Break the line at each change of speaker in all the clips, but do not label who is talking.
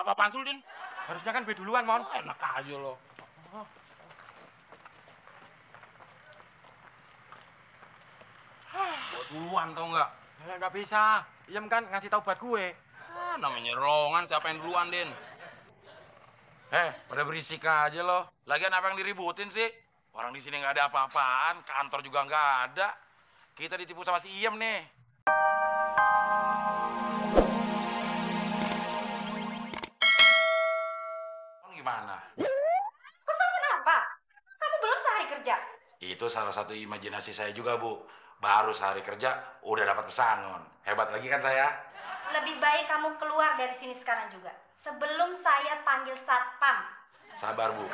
Apa-apaan sul, Din?
Harusnya kan gue duluan, Mon.
Enak aja lo. Gue duluan tau nggak?
Ya nggak bisa. Iem kan ngasih tahu buat gue.
Namanya rongan, siapa yang duluan, Din? Pada berisik aja lo. Lagian apa yang diributin sih? Orang di sini nggak ada apa-apaan, kantor juga nggak ada. Kita ditipu sama si Iem nih. Gimana?
Kesel kenapa? Kamu belum sehari kerja.
Itu salah satu imajinasi saya juga, Bu. Baru sehari kerja, udah dapat pesangon. Hebat lagi kan saya?
Lebih baik kamu keluar dari sini sekarang juga. Sebelum saya panggil satpam.
Sabar, Bu.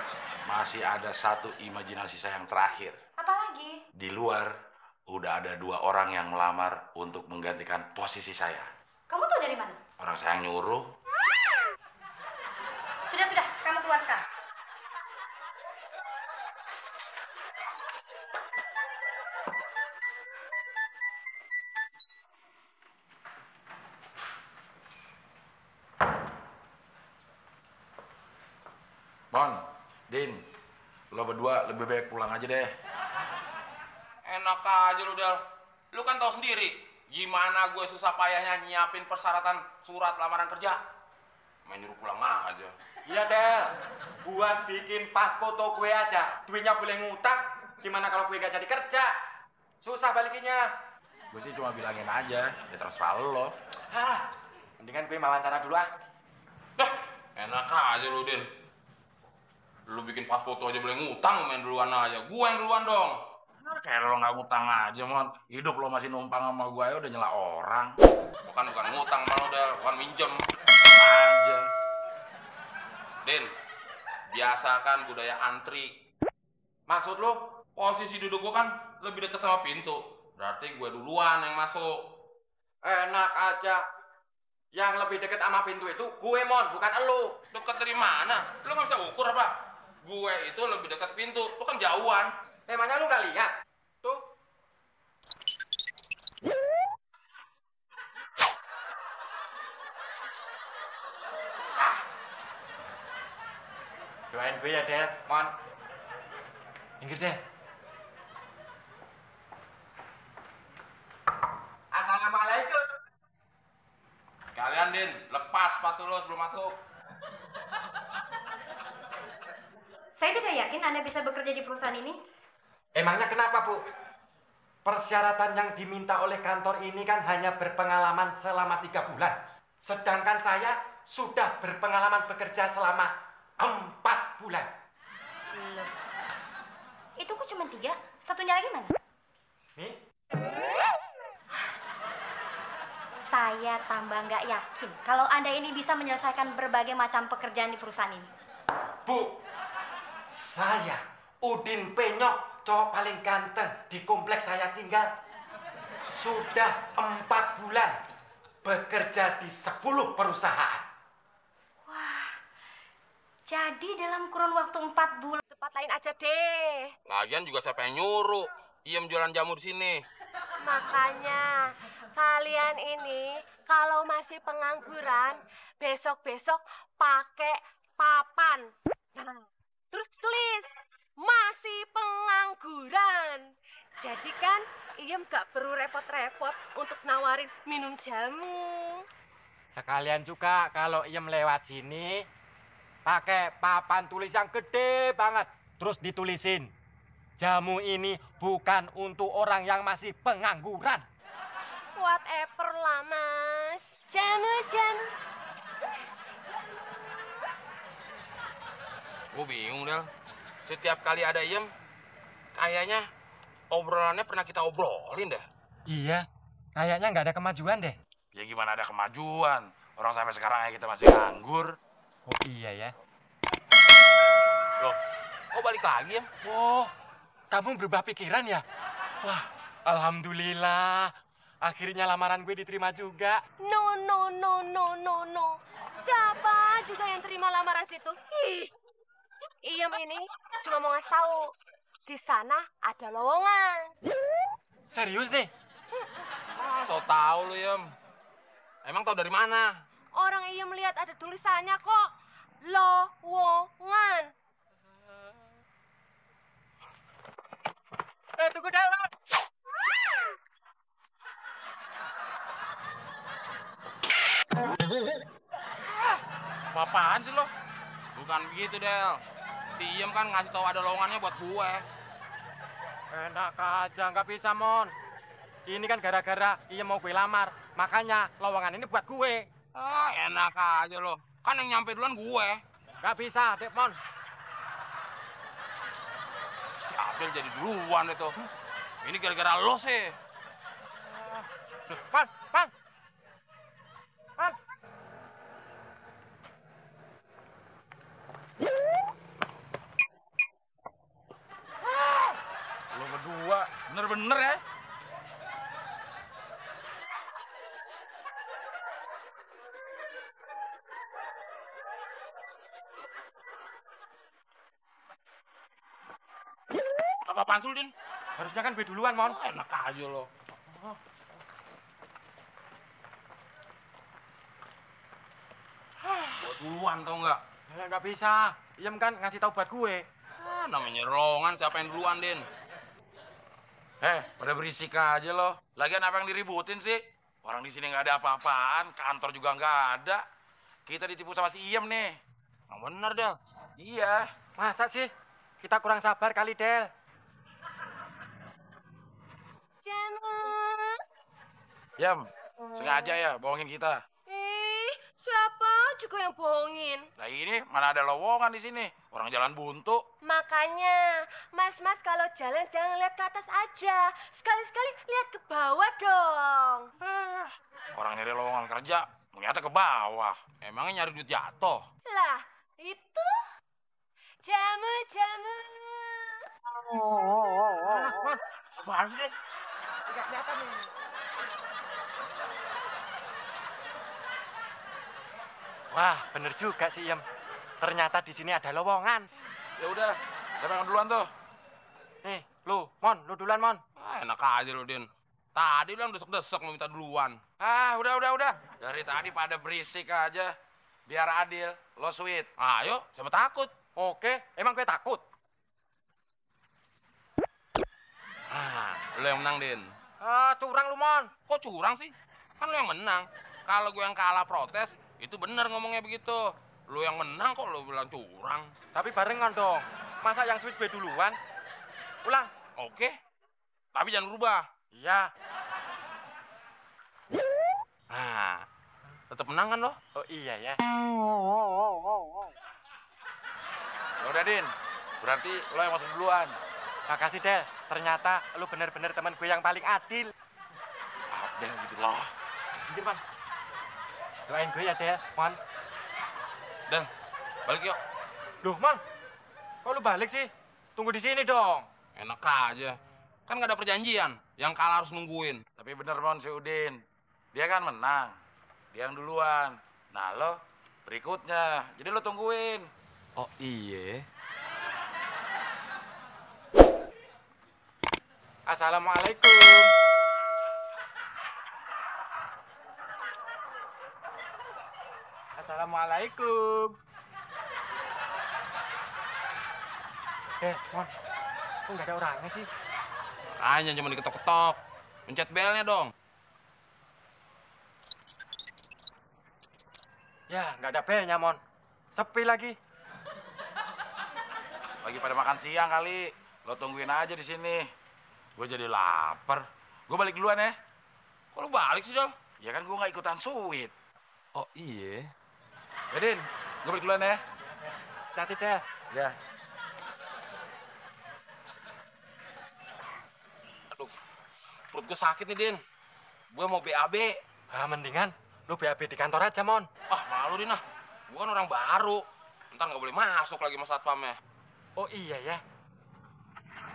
Masih ada satu imajinasi saya yang terakhir.
Apalagi?
Di luar, udah ada 2 orang yang melamar untuk menggantikan posisi saya.
Kamu tahu dari mana?
Orang saya yang nyuruh.
Sudah, kamu keluar sekarang.
Mon, Din, lo berdua lebih baik pulang aja deh.
Enak aja lu, Del. Lu kan tahu sendiri gimana gue susah payahnya nyiapin persyaratan surat lamaran kerja. Main nyuruh pulang aja.
Iya, Del. Buat bikin pas foto gue aja, duitnya boleh ngutang. Gimana kalau gue gak jadi kerja? Susah balikinnya.
Gue sih cuma bilangin aja, ya terserah lo.
Mendingan gue wawancara dulu ah.
Enak aja lu, Din. Lu bikin pas foto aja boleh ngutang, main duluan aja. Gue yang duluan dong.
Kayak lo nggak ngutang aja, Mon. Hidup lo masih numpang sama gue udah nyela orang.
Bukan ngutang malu, Del. Bukan minjem.
Aja.
Din, biasakan budaya antri.
Maksud lo?
Posisi duduk gue kan lebih dekat sama pintu. Berarti gue duluan yang masuk.
Enak aja. Yang lebih deket sama pintu itu gue, Mon, bukan elu.
Dekat dari mana? Lu nggak bisa ukur apa? Gue itu lebih dekat pintu. Lu kan jauhan.
Emangnya lu gak lihat? Tuh. Doain gue ya, Del. Mon. Minggir, Del. Assalamualaikum.
Kalian, Din, lepas sepatu lo sebelum masuk.
Saya tidak yakin Anda bisa bekerja di perusahaan ini.
Emangnya kenapa, Bu? Persyaratan yang diminta oleh kantor ini kan hanya berpengalaman selama 3 bulan. Sedangkan saya sudah berpengalaman bekerja selama 4 bulan.
Loh. Itu kok cuma 3? Satunya lagi mana?
Nih,
Saya tambah nggak yakin kalau Anda ini bisa menyelesaikan berbagai macam pekerjaan di perusahaan ini.
Bu, saya Udin Penyok, cowok paling ganteng di kompleks saya tinggal. Sudah 4 bulan bekerja di 10 perusahaan.
Wah, jadi dalam kurun waktu 4 bulan.
Tempat lain aja deh.
Lagian juga siapa yang nyuruh? Iem jualan jamu di sini.
Makanya kalian ini kalau masih pengangguran, besok-besok pakai papan. Nah, terus tulis masih pengangguran. Jadi kan Iem gak perlu repot-repot untuk nawarin minum jamu.
Sekalian juga kalau Iem lewat sini, pakai papan tulis yang gede banget. Terus ditulisin, jamu ini bukan untuk orang yang masih pengangguran.
Whatever lah, Mas. Jamu-jamu.
Gue bingung, Del. Setiap kali ada Iem, kayaknya obrolannya pernah kita obrolin deh.
Iya, kayaknya nggak ada kemajuan deh.
Ya gimana ada kemajuan? Orang sampai sekarang kita masih nganggur.
Oh iya ya.
Loh, kok balik lagi, Iem?
Oh, kamu berubah pikiran ya? Wah, alhamdulillah. Akhirnya lamaran gue diterima juga.
No. Siapa juga yang terima lamaran situ? Ih, Iem ini cuma mau ngasih tahu. Di sana ada lowongan.
Serius deh?
So tau lu, Iem. Emang tau dari mana?
Orang iya melihat ada tulisannya kok. Lowongan.
Tunggu Del.
Apaan sih lo?
Bukan begitu, Del. Si Iem kan ngasih tahu ada lowongannya buat gue.
Enak aja, nggak bisa, Mon. Ini kan gara-gara iya mau gue lamar. Makanya lowongan ini buat gue.
Ah, enak aja lo. Kan yang nyampe duluan gue.
Nggak bisa, Dek, Mon.
Si Abel jadi duluan itu. Ini gara-gara lo sih.
Duh, Mon, Mon. Mon.
Lo berdua bener-bener ya.
Apa-apaan sul, Din?
Harusnya kan gue duluan, Mon.
Enak aja lo. Gue duluan tau nggak?
Nggak bisa. Iem kan ngasih tahu buat gue.
Ah, namanya lowongan, siapa yang duluan, Din?
Pada berisik aja lo. Lagian apa yang diributin sih? Orang di sini nggak ada apa-apaan, kantor juga nggak ada. Kita ditipu sama si Iem nih.
Yang bener, Del.
Iya.
Masa sih? Kita kurang sabar kali, Del.
Jamu.
Iem, sengaja ya bohongin kita.
Siapa juga yang bohongin?
Nah ini mana ada lowongan di sini? Orang jalan buntu.
Makanya, mas-mas kalau jalan jangan lihat ke atas aja. Sekali-sekali lihat ke bawah dong.
Orang nyari lowongan kerja, ternyata ke bawah.
Emangnya nyari duit jatuh?
Lah, itu jamu-jamu.
Apaan sih?
Nggak kelihatan nih. Wah, bener juga sih, Iem. Ternyata di sini ada lowongan.
Ya udah, siapa yang duluan tuh?
Nih, lu, Mon, lu duluan, Mon.
Ah, enak aja lo, Din. Tadi lo yang desek-desek lo minta duluan.
Udah. Dari tadi pada berisik aja. Biar adil, lo sweet.
Ayo, siapa takut?
Oke, emang gue takut.
Lo yang menang, Din.
Curang lu, Mon.
Kok curang sih? Kan lo yang menang. Kalau gue yang kalah protes, itu bener ngomongnya begitu. Lo yang menang kok lo bilang curang.
Tapi barengan dong. Masa yang sweet gue duluan? Ulang.
Oke. Tapi jangan berubah.
Iya.
Tetap menang kan lo?
Oh iya ya.
Ya udah, Din. Berarti lo yang masuk duluan.
Makasih, Del. Ternyata lu bener-bener teman gue yang paling adil.
Abel gitu loh.
Bentar, Mon. Doain gue ya, Del. Mon.
Dan balik yuk.
Duh, Mon. Kok lu balik sih? Tunggu di sini dong.
Enak aja. Kan gak ada perjanjian. Yang kalah harus nungguin.
Tapi bener, Mon, si Udin. Dia kan menang. Dia yang duluan. Nah, lo berikutnya. Jadi lo tungguin.
Oh iya.
Assalamualaikum. Assalamualaikum. Mon. Kok nggak ada orangnya sih?
Hanya cuma diketok-ketok. Pencet belnya dong.
Ya, nggak ada belnya, Mon. Sepi lagi.
Lagi pada makan siang kali. Lo tungguin aja di sini. Gue jadi lapar. Gue balik duluan ya.
Kok lu balik sih, Jol?
Ya kan gue nggak ikutan sweet.
Oh iya.
Ya, Din. Gue balik duluan ya.
Hati-hati, Del.
Ya.
Aduh, perut gue sakit nih, Din. Gue mau BAB.
Mendingan lu BAB di kantor aja, Mon.
Malu, Din, ah. Gue kan orang baru. Ntar nggak boleh masuk lagi sama satpamnya.
Oh iya ya.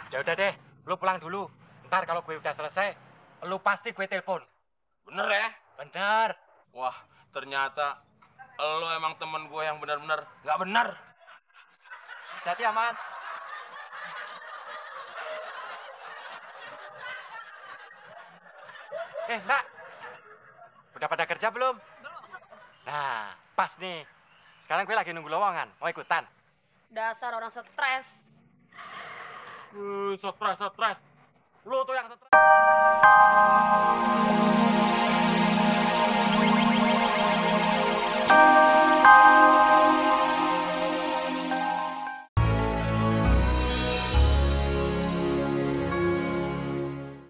Ya udah deh, lu pulang dulu. Ntar kalau gue udah selesai, lu pasti gue telepon.
Bener ya?
Bener.
Wah, ternyata lo emang temen gue yang benar-benar nggak benar.
Jadi aman. Mbak. Udah pada kerja belum? Nah, pas nih. Sekarang gue lagi nunggu lowongan. Mau ikutan?
Dasar orang stres.
Stres.